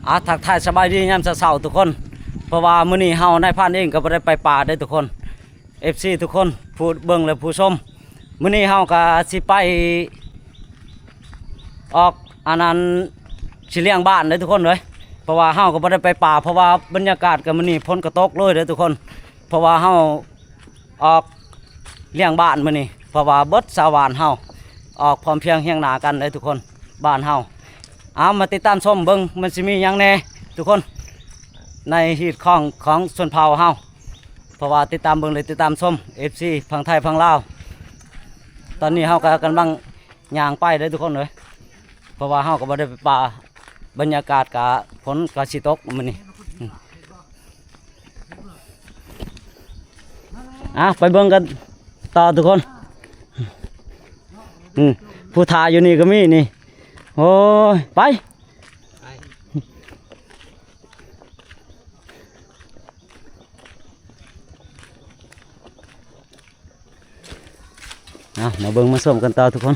ອາ ທັກທາຍສະບາຍດີຍາມເຊົ້າໆທຸກຄົນ. ເພາະວ່າມື້ນີ້ເຮົານາຍພານເອງກໍບໍ່ໄດ້ໄປປ່າເດ້ທຸກຄົນ ເອັຟຊີທຸກຄົນ ຜູ້ເບິ່ງ ແລະ ຜູ້ຊົມ. ມື້ນີ້ເຮົາກໍຊິໄປອອກ ອັນນັ້ນ ຊິລ້ຽງບ້ານເດ້ທຸກຄົນເອີຍ. ເພາະວ່າເຮົາກໍບໍ່ໄດ້ໄປປ່າ ເພາະວ່າບັນຍາກາດກໍມື້ນີ້ຝົນກໍຕົກເລີຍເດ້ທຸກຄົນ. ເພາະວ່າເຮົາ ອອກລ້ຽງບ້ານມື້ນີ້ ເພາະວ່າເບິດຊາວບ້ານເຮົາອອກພ້ອມພຽງຮຽງໜ້າກັນເດ້ທຸກຄົນ ບ້ານເຮົາ. ເອົາ ມາຕິດຕາມຊົມເບິ່ງ ມັນຊິມີຫຍັງແດ່ທຸກຄົນ ໃນຮີດຄອງຂອງຊົນເຜົ່າເຮົາ. ເພາະວ່າຕິດຕາມເບິ່ງ ແລະ ຕິດຕາມຊົມ ເອັຟຊີ ຝັ່ງໄທຝັ່ງລາວ. ຕອນນີ້ເຮົາກໍກຳລັງ ຍ່າງໄປເດີທຸກຄົນເອີຍ ເພາະວ່າເຮົາກໍບໍ່ໄດ້ໄປປ່າ ບັນຍາກາດກະຝົນກະຊິຕົກມື້ນີ້. ອາ ໄປເບິ່ງກັນຕໍ່ທຸກຄົນ. ອືມ ຜູ້ຖ້າຢູ່ນີ້ກໍມີນີ້. ໂອ້ຍ ໄປ. ເອົາ ມາເບິ່ງມາຊົມກັນຕໍ່ທຸກຄົນ.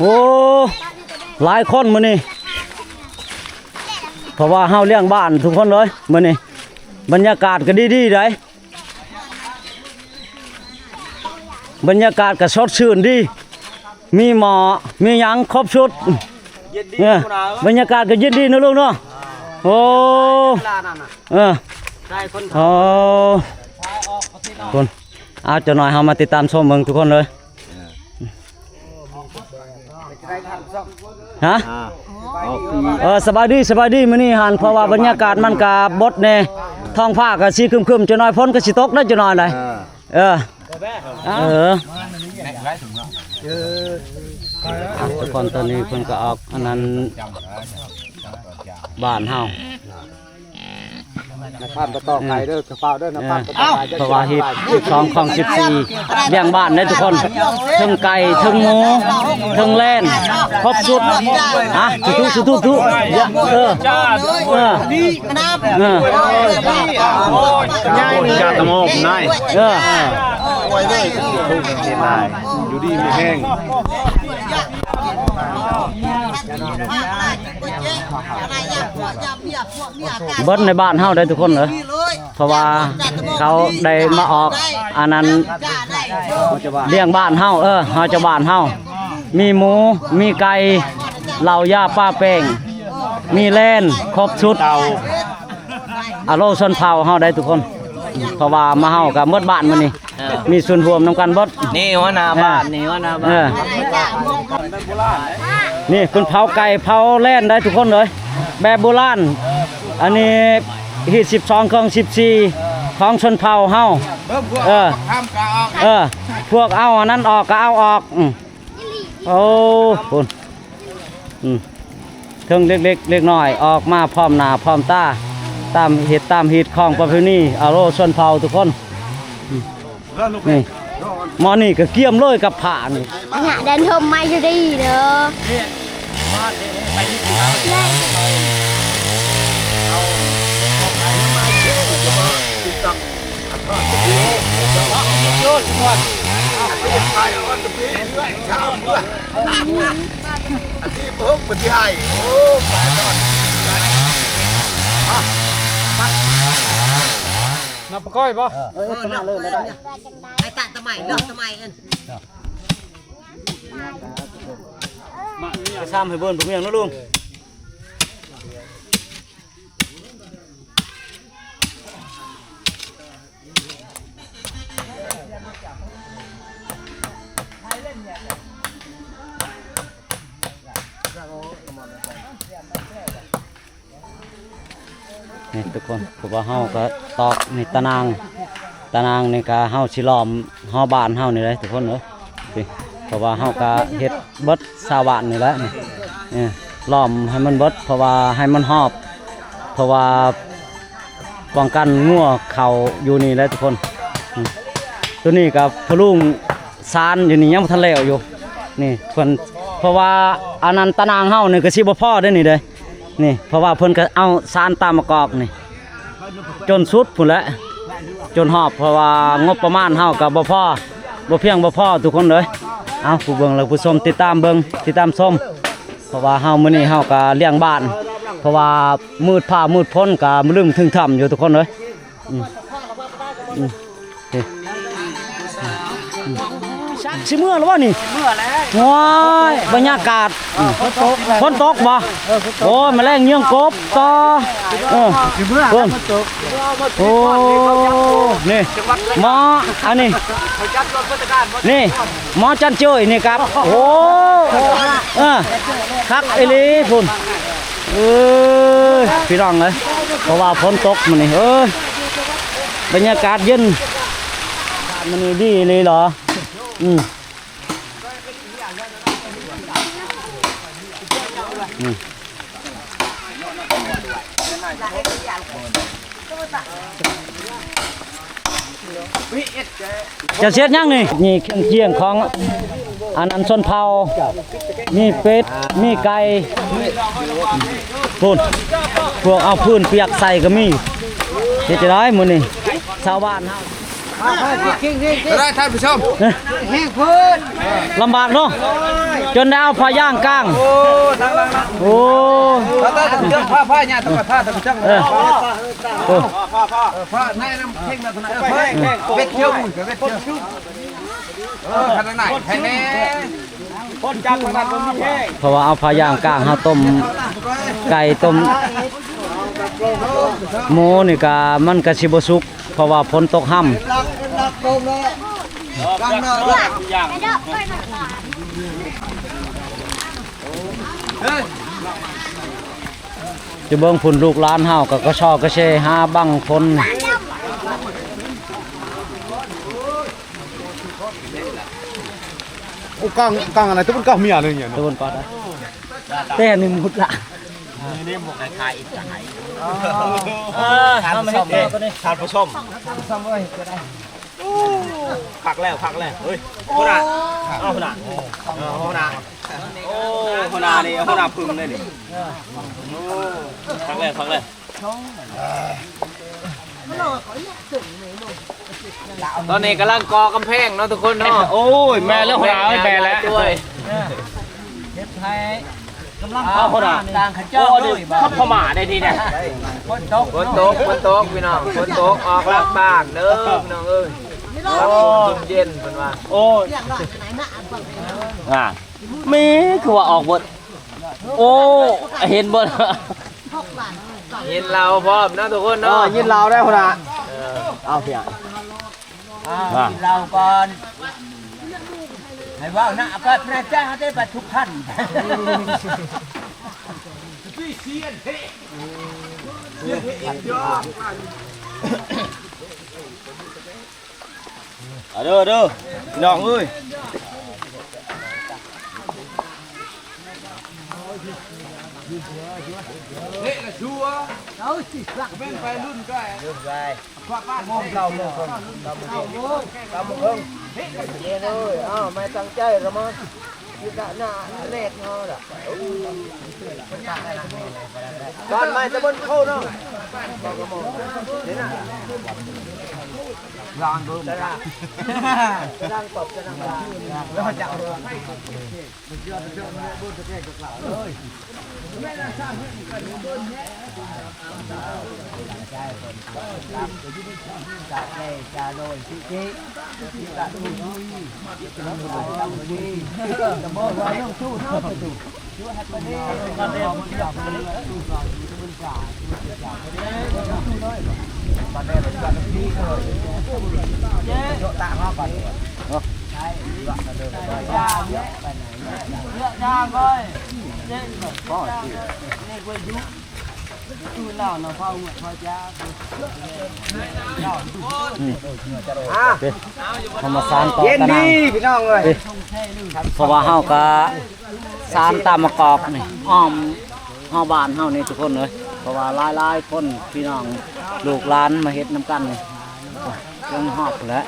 ໂອ້ ຫຼາຍຄົນມື້ນີ້ ເພາະວ່າເຮົາລ້ຽງບ້ານທຸກຄົນເລີຍມື້ນີ້. ບັນຍາກາດກໍດີໆ ໃດ ບັນຍາກາດກໍສົດຊື່ນດີ ມີໝໍ້ມີຫຍັງຄົບຊຸດ. ເຢັນດີ ເອີ ບັນຍາກາດກໍເຢັນດີເນາະລູກເນາະ. ໂອ້ ເອີ ໂອ້ ຄົນ ເອົາ ຈັກໜ້ອຍເຮົາມາຕິດຕາມຊົມເບິ່ງທຸກຄົນເລີຍ. ຮະ ເອີ ສະບາຍດີ ສະບາຍດີ. ມື້ນີ້ຫັ້ນ ເພາະວ່າບັນຍາກາດມັນກະບົດແດ່ ທ້ອງຟ້າກະຊິຄຶ້ມໆ ຈັກໜ້ອຍຝົນກະຊິຕົກໄດ໋ ຈັກໜ້ອຍໃດ໋. ເອີ ເອີ ເອີ ທຸກຄົນ ຕອນນີ້ເພິ່ນກໍອອກອັນນັ້ນ ບ້ານເຮົາ ນາຍພານບໍ່ຕໍ່ໄກ່ເດີ ເອີ ເຈົ້າຟ້າວເດີ ນາຍພານບໍ່ຕໍ່ໄກ່ເດີ. ເພາະວ່າຮີດສິບສອງ ຄອງສິບສີ່ ລ້ຽງບ້ານເດ້ທຸກຄົນ ເທິງໄກ່ ເທິງໝູ ເທິງແລນ ຄົບຊຸດ. ອ່ະ ທຸໆ ທຸໆ ທຸ ເອີ ເອີ ເອີ ຍາດຕະໂມກນາຍ ເອີ ຢູ່ດີມີແຮງ. ເບິດໃນບ້ານເຮົາໄດ໋ທຸກຄົນເອີຍ ເພາະວ່າເຂົາໄດ້ມາອອກອັນນັ້ນ ລ້ຽງບ້ານເຮົາ ເອີ ເຮົາເຈົ້າບ້ານເຮົາ ມີໝູ ມີໄກ່ ເຫຼົ້າ ຢາ ປາ ແປ້ງ ມີແລນ ຄົບຊຸດ ອາໂລຊົນເຜົ່າເຮົາໄດ໋ທຸກຄົນ ເພາະວ່າມາເຮົາກໍເບິດບ້ານມື້ນີ້. ເອີ ມີສ່ວນຮ່ວມນຳກັນເບິດ ນີ້ຫົວໜ້າບ້ານ ເອີ ນີ້ຫົວໜ້າບ້ານ ເອີ ນີ້ເພິ່ນເຜົາໄກ່ເຜົາແລນໄດ້ທຸກຄົນເອີຍ ແບບໂບລານ. ອັນນີ້ຮີດສິບສອງ ຄອງສິບສີ່ ຂອງຊົນເຜົ່າເຮົາ ເອີ ເອີ ພວກເອົາອັນນັ້ນອອກກໍເອົາອອກ. ອືມ ໂອ້ ພຸ້ນ ອືມ ເຖິງເລັກໆ ເລັກນ້ອຍອອກມາພ້ອມໜ້າພ້ອມຕາ ຕາມເຮັດຕາມຮີດຄອງປະເພນີ ອາໂລຊົນເຜົ່າທຸກຄົນ. ອືມ ນີ້ ໝໍນີ້ກໍກຽມເລີຍກັບຜ້ານີ້ ອາຫານແດນໂຮມມາຢູ່ດີເດີ. ນັບປະກ້ອຍບໍ່? ເອີ ເອີ ນັບ ເອີ ໄປຕາດຕະໄໝ ເນາະ ຕະໄໝ ອັນ ໄປຊາມໃຫ້ເບິ່ງ ບໍ່ມີຫຍັງເນາະລຸງ. ນີ້ທຸກຄົນ ເພາະວ່າເຮົາກໍຕອກນີ້ຕາໜ່າງ ຕາໜ່າງນີ້ກໍເຮົາຊິລ້ອມຫໍບ້ານເຮົານີ້ເດ້ທຸກຄົນເອີຍ. ນີ້ ເພາະວ່າເຮົາກໍເຮັດເບິດຊາວບ້ານນີ້ແຫຼະ ນີ້ ເອີ ລ້ອມໃຫ້ມັນເບິດ ເພາະວ່າໃຫ້ມັນຮອບ ເພາະວ່າປ້ອງກັນງົວເຂົ້າຢູ່ນີ້ແຫຼະທຸກຄົນ. ນີ້ ໂຕນີ້ກໍພໍ່ລຸງ ສານຢູ່ນີ້ຍັງບໍ່ທັນແລ້ວຢູ່. ນີ້ເພິ່ນ ເພາະວ່າອັນນັ້ນຕາໜ່າງເຮົານີ້ກໍຊິບໍ່ພໍເດ້ນີ້ເດ້ ນີ້ ເພາະວ່າເພິ່ນກໍເອົາສານຕາມະກອກນີ້ ຈົນສຸດພຸ້ນແຫຼະ ຈົນຮອບ ເພາະວ່າງົບປະມານເຮົາກໍບໍ່ພໍ ບໍ່ພຽງບໍ່ພໍທຸກຄົນເອີຍ. ເອົາ ຜູ້ເບິ່ງ ແລະ ຜູ້ຊົມ ຕິດຕາມເບິ່ງ ຕິດຕາມຊົມ ເພາະວ່າເຮົາ ມື້ນີ້ເຮົາກໍລ້ຽງບ້ານ ເພາະວ່າມືດຟ້າມືດຝົນກໍມາລຶ້ງທຶ່ງຖ້ຳຢູ່ທຸກຄົນເອີຍ. ອືມ ອືມ ນີ້ ອືມ ຊິເມືອແລ້ວບໍ່ນີ້? ເມືອແລ້ວ. ໂອ້ຍ ບັນຍາກາດ ອືມ ຝົນຕົກແລ້ວ ຝົນຕົກບໍ່? ເອີ ຝົນຕົກ. ໂອ້ຍ ມາແລງເຍືອງກົບຕໍ່ ເອີ ຊິເມືອແລ້ວ ຝົນຕົກ. ໂອ້ ນີ້ ໝໍ ອັນນີ້ ນີ້ ໝໍຈັນເຈີຍນີ້ຄັບ. ໂອ້ ເອີ ຄັກອີ່ຫຼີພຸ້ນ. ເອີຍ ພີ່ນ້ອງເອີຍ ເພາະວ່າຝົນຕົກມື້ນີ້ ເອີຍ ບັນຍາກາດເຢັນ ມື້ນີ້ດີອີ່ຫຼີເນາະ. ອືມ ອືມ ເຈົ້າເຮັດຫຍັງນີ້? ມີເຄື່ອງຄຽງຂອງອັນ ອັນຊົນເຜົ່າ ມີເປັດ ມີໄກ່ ພຸ້ນ ພວກເອົາພື້ນປຽກໃສ່ກໍມີ. ເຮັດຈັ່ງໃດມື້ນີ້ຊາວບ້ານເຮົາ? ໄດ້ທ່ານຜູ້ຊົມ ແຮງໂພດ ລຳບາກເນາະ ຈົນໄດ້ເອົາຜ້າຢາງກາງ. ໂອ້ ນັ່ງໆໆ ໂອ້ ພາ ພາ ພາ ຍາດ ພາ ພາ ທ່ານຜູ້ຊົມ ເອີ ໂອ້ ພາ ພາ ພາ ພາ ນາຍນຳເຄັ່ງນຳ ເອີ ເວັດເຈົ້າ ເວັດເຈົ້າ ເອີ ຂະໜາດໃຫ້ແນ່ ເພາະວ່າເອົາຜ້າຢາງກາງ ເຮົາຕົ້ມໄກ່ຕົ້ມໝູນີ້ກະ ມັນກະຊິບໍ່ສຸກ ເພາະວ່າຝົນຕົກຮຳ. ຈະເບິ່ງພຸ້ນ ລູກຫຼານເຮົາກໍກະຊອກະເຊຫາບັງຝົນ. ໂອ້ ກາງ ກາງອັນນັ້ນ ຕະບຸນກາເມຍເລີຍເນາະ ຕະບຸນປາດ ແຕ່ນີ້ໝົດລະ ນີ້ບໍ່ໃຫ້ຂາຍອີກກະໃຫ້ ເອີ ທ່ານຜູ້ຊົມ ທ່ານຜູ້ຊົມ ທ່ານຜູ້ຊົມເອີຍ ກໍໄດ້ ໂອ້ ຄັກແລ້ວ ຄັກແລ້ວ ເຮີ້ຍ ຫົວໜ້າ ເອົາຫົວໜ້າ ເອີ ຫົວໜ້າ ໂອ້ ຫົວໜ້ານີ້ ຫົວໜ້າເພິ່ງເດ້ນີ້ ໂອ້ ຄັກແລ້ວ ຄັກແລ້ວ. ຕອນນີ້ກຳລັງກໍ່ກຳແພງເນາະທຸກຄົນເນາະ. ໂອ້ຍ ແມ່ນແລ້ວ ຫົວໜ້າເອີຍ ແມ່ນແລ້ວ ເຮັດໃຫ້ກຳລັງ ເອົາ ຫົວໜ້າ ຕ່າງຂະເຈົ້າເລີຍ ໂອ້ ພະມ້າໄດ້ທີນີ້ ຝົນຕົກ ຝົນຕົກ ຝົນຕົກ ພີ່ນ້ອງ ຝົນຕົກ ອອກລັກບ້ານເດີ ພີ່ນ້ອງເອີຍ ໂອ້ ລົມເຢັນເພິ່ນວ່າ ໂອ້ຍ ອ່າ ມີຄືວ່າອອກເບິດ ໂອ້ ເຫັນເບິດ ຍິນລາວພ້ອມເນາະທຸກຄົນເນາະ ເອີ ຍິນລາວໄດ້ພຸ້ນນະ ເອີ ເອົາ ເອົາ ກິນເຫຼົ້າກ່ອນ ໃຫ້ເວົ້ານະ ເອົາໄປພະນາຈານເຮົາໄດ້ບັດທຸກຂັ້ນ ເອົາເດີ ເດີ ພີ່ນ້ອງເອີຍ ເລະລະຊົ່ວ ເອົາຊິ ເປັນໄປລຸ້ນໄກ ລຸ້ນໄກ ໂມງ ເກົ້າໂມງ ເກົ້າໂມງ ເກົ້າໂມງເຄິ່ງ ເຢັນເອີຍ ອ້າວ ແມ່ຕັ້ງໃຈລະມາ ຢູ່ກະໜ້າແລກເຮົາລະ ຕອນໃໝ່ຕະບົນໂຄເນາະ ລາງເບິ່ງ ລາງປອບ ລາງ ລາງ ລາງ ເຮົາມາສານຕໍ່ ເຢັນດີ ຕານາງ ພີ່ນ້ອງເອີຍ ເພາະວ່າເຮົາກະສານຕາມະກອກນີ້ ອ້ອມຮອບບ້ານເຮົານີ້ທຸກຄົນເອີຍ ເພາະວ່າຫຼາຍໆຄົນ ພີ່ນ້ອງລູກຫຼານມາເຮັດນຳກັນນີ້ ເຖິງຮອບພຸ້ນແຫຼະ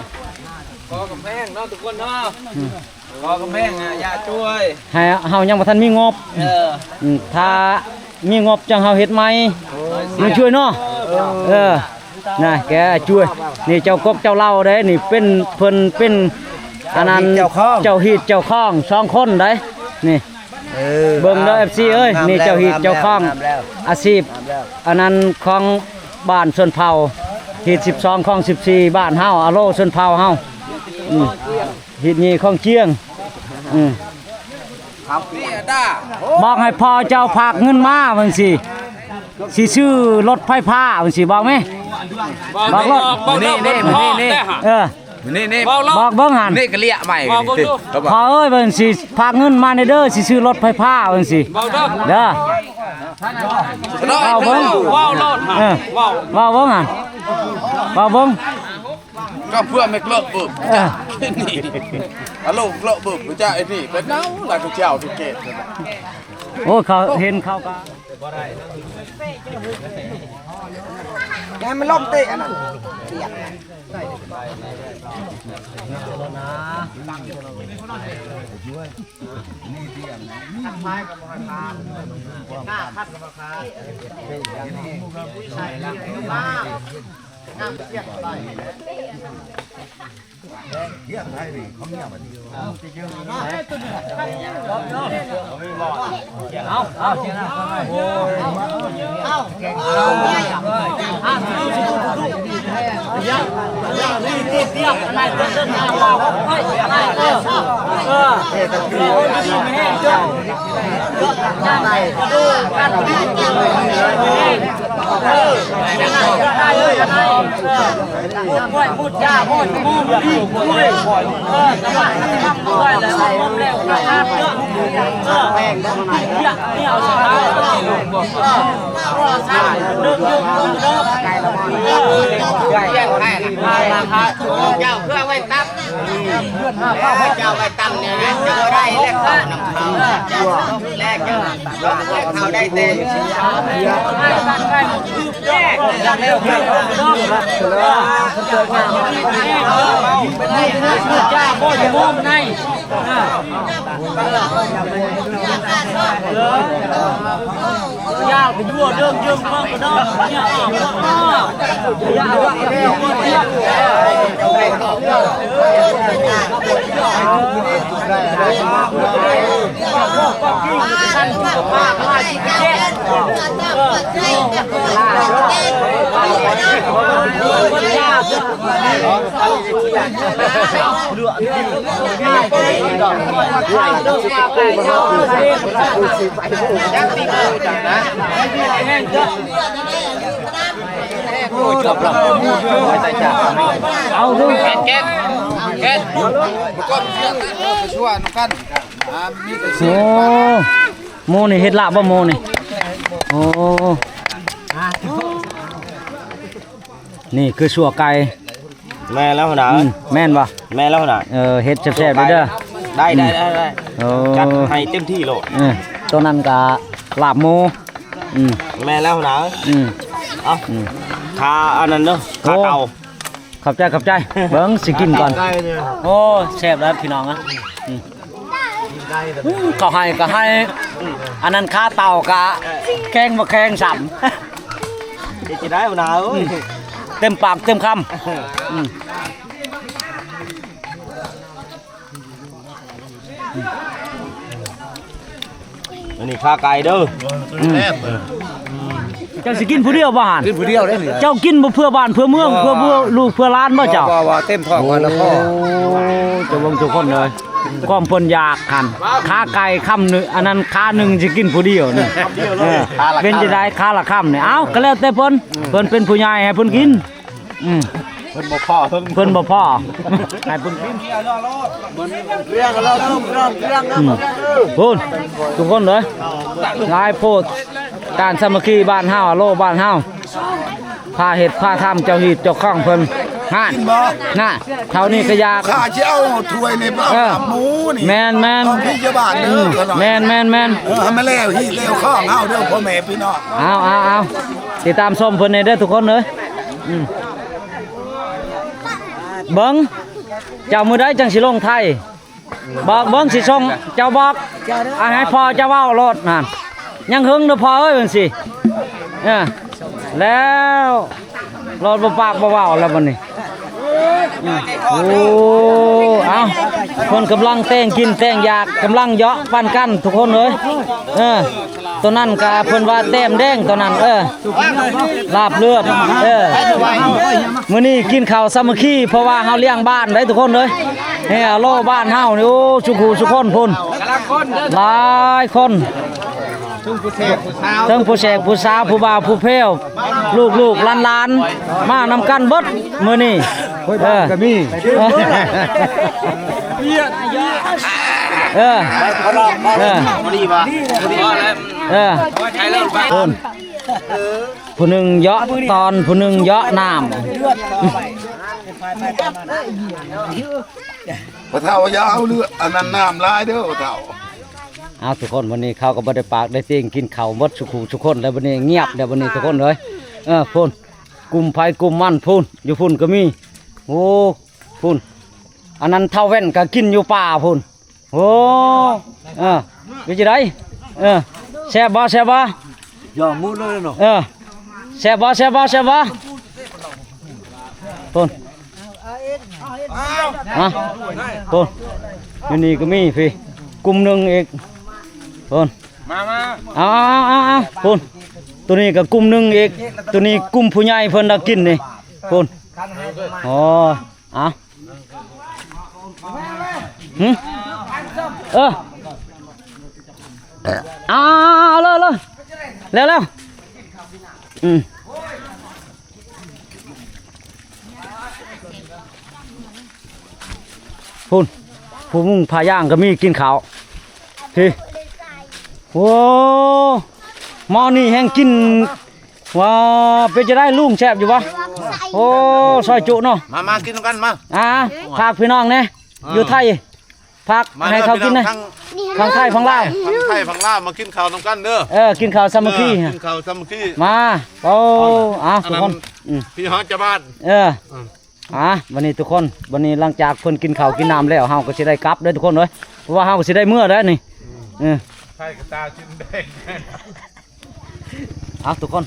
ກໍ່ກຳແພງເນາະທຸກຄົນເນາະ ອືມ. ຂໍກຳແພງ ອາ ຢ່າຊ່ວຍ ໃຫ້ເຮົາຍັງບໍ່ທັນມີງົບ ເອີ ອືມ ຖ້າມີງົບຈັ່ງເຮົາເຮັດໃໝ່ ໂອ້ຍ ມັນຊ່ວຍເນາະ ເອີ ເອີ ນະ ແກຊ່ວຍ ນີ້ເຈົ້າກົກເຈົ້າເຫຼົ່າເດ້ ນີ້ເປັນ ເພິ່ນເປັນອັນນັ້ນ ເຈົ້າຮີດເຈົ້າຄອງ ເຈົ້າຮີດເຈົ້າຄອງສອງຄົນເດ້ ນີ້ ເອີ ເບິ່ງເດີ ເອັຟຊີ ເອີຍ ງາມ ນີ້ເຈົ້າຮີດເຈົ້າຄອງ ງາມແລ້ວ ອາຊີບ ງາມແລ້ວ ອັນນັ້ນຂອງບ້ານຊົນເຜົ່າ ຮີດສິບສອງ ຄອງສິບສີ່ ບ້ານເຮົາ ອາໂລຊົນເຜົ່າເຮົາ ອືມ ຮີດນີ້ຂອງຈຽງ ອືມ ບອກໃຫ້ພໍ່ເຈົ້າພາກເງິນມາ ວ່າຈັ່ງຊີ້ ຊິຊື້ລົດໄຟຟ້າ ວ່າຈັ່ງຊີ້ ບອກແມ ບອກໂລດ ບອກເດີ ນີ້ ນີ້ ນີ້ ເອີ ນີ້ ນີ້ ບອກເບິ່ງຫັ້ນ ນີ້ກະເລຍໃໝ່ ບອກເບິ່ງດູ ພໍ່ເອີຍ ວ່າຈັ່ງຊີ້ ພາກເງິນມາແດ່ເດີ ຊິຊື້ລົດໄຟຟ້າ ວ່າຈັ່ງຊີ້ ເວົ້າເດີ ເດີ ເວົ້າເບິ່ງ ເວົ້າໂລດ ເອີ ເວົ້າ ເວົ້າເບິ່ງຫັ້ນ ເວົ້າເບິ່ງ ກະເພື່ອແມ່ເກລາະເບີບ ເອີ ອາໂລເກລາະເບີບ ຈາກໄອ້ນີ້ໄປເນົາ ລະກະເຈົ້າທີ່ເກດ ໂອ້ ເຂົາເຫັນເຂົາກະ ຢ່າໃຫ້ມັນລົມເຕະອັນນັ້ນ ເຈົ້າຄືເອົາໄວ້ຕັບ ເຈົ້າໄວ້ຕຳນີ້ນະ ເຈົ້າໄດ້ແລ້ວເຂົ້ານຳເຂົາ ແລ້ວເຈົ້າ ເຂົ້າໄດ້ແຕ່ ເອົາເດີ ແກະ ແກະ ໂອ້ ໝູນີ້ເຮັດລາບບໍ່ ໝູນີ້? ໂອ້ ນີ້ຄືຊົ່ວໄກ່. ແມ່ນແລ້ວຫົວໜ້າ ອືມ ແມ່ນບໍ່? ແມ່ນແລ້ວຫົວໜ້າ ເອີ ເຮັດແຊບໆເດີ ໄດ້ ອືມ ໄດ້ ໄດ້ ໄດ້ ໂອ້ ຈັດໃຫ້ເຕັມທີ່ໂລດ ເອີ ໂຕນັ້ນກະລາບໝູ ອືມ ແມ່ນແລ້ວຫົວໜ້າ ອືມ ເອົາ ອືມ ຂາອັນນັ້ນເດີ ຂາເຕົ່າ ໂອ້ ຂອບໃຈ ຂອບໃຈ ເບິ່ງຊິກິນກ່ອນ ໂອ້ ແຊບແລ້ວພີ່ນ້ອງ ອືມ ເຂົາໃຫ້ກະໃຫ້ ອັນນັ້ນຄາເຕົ່າກະແຂງບໍ່ແຂງຊ້ຳ ເຮັດຈັ່ງໃດຫົວໜ້າເອີຍ ເຕັມປາກເຕັມຄຳ ອືມ ອັນນີ້ຄາໄກ່ເດີ ອືມ ເຈົ້າຊິກິນຜູ້ດຽວບໍ່ຫັ້ນ? ກິນຜູ້ດຽວໄດ້ນີ້ ເຈົ້າກິນບໍ່ເພື່ອບ້ານເພື່ອເມືອງ ບໍ່ ເພື່ອລູກເພື່ອຫຼານບໍ່ເຈົ້າ? ບໍ່ ບໍ່ ເຕັມທ້ອງ ໂອ້ ແລ້ວພໍ ເຈົ້າເບິ່ງທຸກຄົນເອີຍ ຄວາມເພິ່ນຢາກຫັ້ນ ຂາໄກ່ຄຳໜຶ່ງ ອັນນັ້ນຂາໜຶ່ງຊິກິນຜູ້ດຽວນີ້ ເອີ ເປັນຈັ່ງໃດ ຂາລະຄຳນີ້ ເອົ້າ ກະແລ້ວແຕ່ເພິ່ນ ເພິ່ນເປັນຜູ້ໃຫຍ່ໃຫ້ເພິ່ນກິນ ອືມ ເພິ່ນບໍ່ພໍ ເພິ່ນບໍ່ພໍ ໃຫ້ເພິ່ນກິນ ອືມ ພຸ້ນ ທຸກຄົນເອີຍ ຫຼາຍໂພດ ການສາມັກຄີບ້ານເຮົາ ອາໂລບ້ານເຮົາ ພາເຮັດພາທຳ ເຈົ້າຮີດເຈົ້າຄອງເພິ່ນ ຫັ້ນ ນະ ເທົ່ານີ້ກະຢາກ ຂ້າຊິເອົາຖ້ວຍນີ້ໄປ ເອີ ໝູນີ້ ແມ່ນໆ ເອົາພິຍາບານເດີ ອືມ ແມ່ນໆໆ ເອີ ໃຫ້ມັນແລ້ວຮີດແລ້ວຄອງເຮົາເດີ ພໍ່ແມ່ພີ່ນ້ອງ ເອົາໆໆ ຕິດຕາມຊົມເພິ່ນແດ່ເດີທຸກຄົນເອີຍ ອືມ ເບິ່ງ ເຈົ້າມື້ໃດຈັ່ງຊິລົງໄທ? ບອກເບິ່ງຊິສົ່ງ ເຈົ້າບອກ ອ່າ ໃຫ້ພໍ່ເຈົ້າເວົ້າໂລດນັ້ນ ຍັງຫຶງເດີ້ພໍ່ເອີຍ ວ່າຈັ່ງຊີ້ ເອີ ແລ້ວ ໂລດບໍ່ປາກບໍ່ເວົ້າແລ້ວບັດນີ້ ອືມ ໂອ້ ເອົ້າ ເພິ່ນກຳລັງແຕ່ງກິນແຕ່ງຢາກ ກຳລັງເຍາະປັນກັນທຸກຄົນເອີຍ ເອີ ໂຕນັ້ນກະເພິ່ນວ່າແຕ້ມແດງໂຕນັ້ນ ເອີ ລາບເລືອດ ເອີ ມື້ນີ້ກິນເຂົ້າສາມັກຄີ ເພາະວ່າເຮົາລ້ຽງບ້ານໄດ໋ທຸກຄົນເອີຍ ແຮ່ໂລບ້ານເຮົານີ້ ໂອ້ ຊຸຄູ່ຊຸຄົນພຸ້ນ ຫຼາຍຄົນ ເທິງຜູ້ແຊກຜູ້ສາວ ເທິງຜູ້ແຊກຜູ້ສາວ ຜູ້ບ່າວຜູ້ແພ້ວ ລູກໆຫຼານໆ ມານຳກັນເບິດມື້ນີ້ ເອີ ກະມີ ເອີ ເອີ ເອີ ຄົນ ຜູ້ໜຶ່ງເຍາະຕອນ ຜູ້ໜຶ່ງເຍາະນ້ຳ ພໍ່ເຖົ້າ ຢ່າເອົາເລືອດອັນນັ້ນນ້ຳຫຼາຍເດີ້ພໍ່ເຖົ້າ. ເອົາ ທຸກຄົນ ວັນນີ້ເຂົາກໍບໍ່ໄດ້ປາກໄດ້ຕິງ ກິນເຂົ້າໝົດຊຸຄູ່ຊຸຄົນແລ້ວ ບັດນີ້ງຽບແລ້ວ ບັດນີ້ທຸກຄົນເອີຍ ເອີ ພຸ້ນ ກຸ່ມໃຜກຸ່ມມັນພຸ້ນ ຢູ່ພຸ້ນກໍມີ ໂອ້ ພຸ້ນ ອັນນັ້ນທ້າວແວ່ນກໍກິນຢູ່ປ່າພຸ້ນ ໂອ້ ເອີ ເປັນຈັ່ງໃດ ເອີ ແຊບບໍ່ ແຊບບໍ່? ຢ່າໝົດເລີຍເນາະ ເອີ ແຊບບໍ່ ແຊບບໍ່ ແຊບບໍ່? ພຸ້ນ ຮະ ພຸ້ນ ຢູ່ນີ້ກໍມີພີ້ ກຸ່ມໜຶ່ງອີກ ພຸ້ນ ມາ ມາ ເອົາ ເອົາ ເອົາ ເອົາ ພຸ້ນ ໂຕນີ້ກໍກຸ່ມໜຶ່ງອີກ ໂຕນີ້ກຸ່ມຜູ້ໃຫຍ່ເພິ່ນລະກິນນີ້ ພຸ້ນ ໂອ້ ເອົາ ຫຶ ເອີ ເອົາ ເອົາ ເອົາ ເອົາ ເອົາ ເອົາ ອືມ ພຸ້ນ ຜູ້ມຸງຜ້າຢາງກໍມີກິນເຂົ້າ ພີ້ ໂອ້ ໝໍນີ້ແຮ່ງກິນ ວ່າ ເປັນຈັ່ງໃດລຸງ ແຊບຢູ່ບໍ່? ໂອ້ ຊອຍຈຸເນາະ ມາ ມາກິນນຳກັນມາ ອ່າ ຝາກພີ່ນ້ອງແດ່ ອ່າ ຢູ່ໄທ ຝາກໃຫ້ເຂົາກິນແດ່ ຝັ່ງໄທຝັ່ງລາວ ຝັ່ງໄທຝັ່ງລາວ ມາກິນເຂົ້ານຳກັນເດີ ເອີ ກິນເຂົ້າສາມັກຄີ ກິນເຂົ້າສາມັກຄີ ມາ ໂອ້ ອ່າ ທຸກຄົນ ພີ່ຮອດຈາກບ້ານ ເອີ ອ່າ ບັດນີ້ທຸກຄົນ ບັດນີ້ຫຼັງຈາກເພິ່ນກິນເຂົ້າກິນນ້ຳແລ້ວ ເຮົາກໍຊິໄດ້ກັບເດີທຸກຄົນເອີຍ ເພາະວ່າເຮົາກໍຊິໄດ້ເມືອແລ້ວນີ້ ເອີ ໃສ່ກະຕາຊິນແດງ ເອົາ ທຸກຄົນ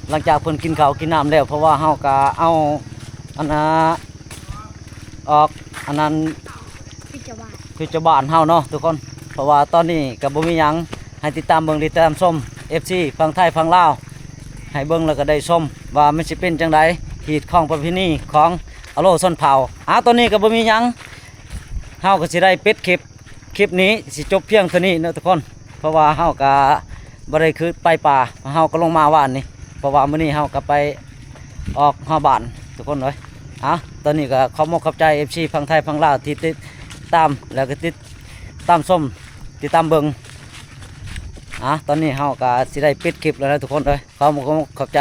ຫຼັງຈາກເພິ່ນກິນເຂົ້າກິນນ້ຳແລ້ວ ເພາະວ່າເຮົາກະເອົາ ອັນນ່າ ອອກ ອັນນັ້ນ ພິດຈະບ້ານ ພິດຈະບ້ານເຮົາເນາະທຸກຄົນ ເພາະວ່າຕອນນີ້ກະບໍ່ມີຫຍັງ ໃຫ້ຕິດຕາມເບິ່ງ ຕິດຕາມຊົມ ເອັຟຊີ ຝັ່ງໄທຝັ່ງລາວ ໃຫ້ເບິ່ງແລ້ວກະໄດ້ຊົມວ່າມັນຊິເປັນຈັ່ງໃດ ຮີດຄອງປະເພນີຂອງອາໂລຊົນເຜົ່າ ອ່າ ຕອນນີ້ກະບໍ່ມີຫຍັງ ເຮົາກະຊິໄດ້ປິດຄລິບ ຄລິບນີ້ຊິຈົບພຽງເທົ່ານີ້ເນາະທຸກຄົນ ເພາະວ່າເຮົາກະບໍ່ໄດ້ຄືໄປປ່າ ເຮົາກໍລົງມາວານນີ້ ເພາະວ່າມື້ນີ້ເຮົາກະໄປອອກຮອບບ້ານທຸກຄົນເອີຍ ອ່າ ຕອນນີ້ກະຂອບມຸກຂອບໃຈ ເອັຟຊີ ຝັ່ງໄທຝັ່ງລາວທີ່ຕິດຕາມ ແລ້ວກະຕິດຕາມຊົມ ຕິດຕາມເບິ່ງ ອ່າ ຕອນນີ້ເຮົາກະຊິໄດ້ປິດຄລິບແລ້ວນະທຸກຄົນເອີຍ ຂໍຂອບມຸກຂອບໃຈ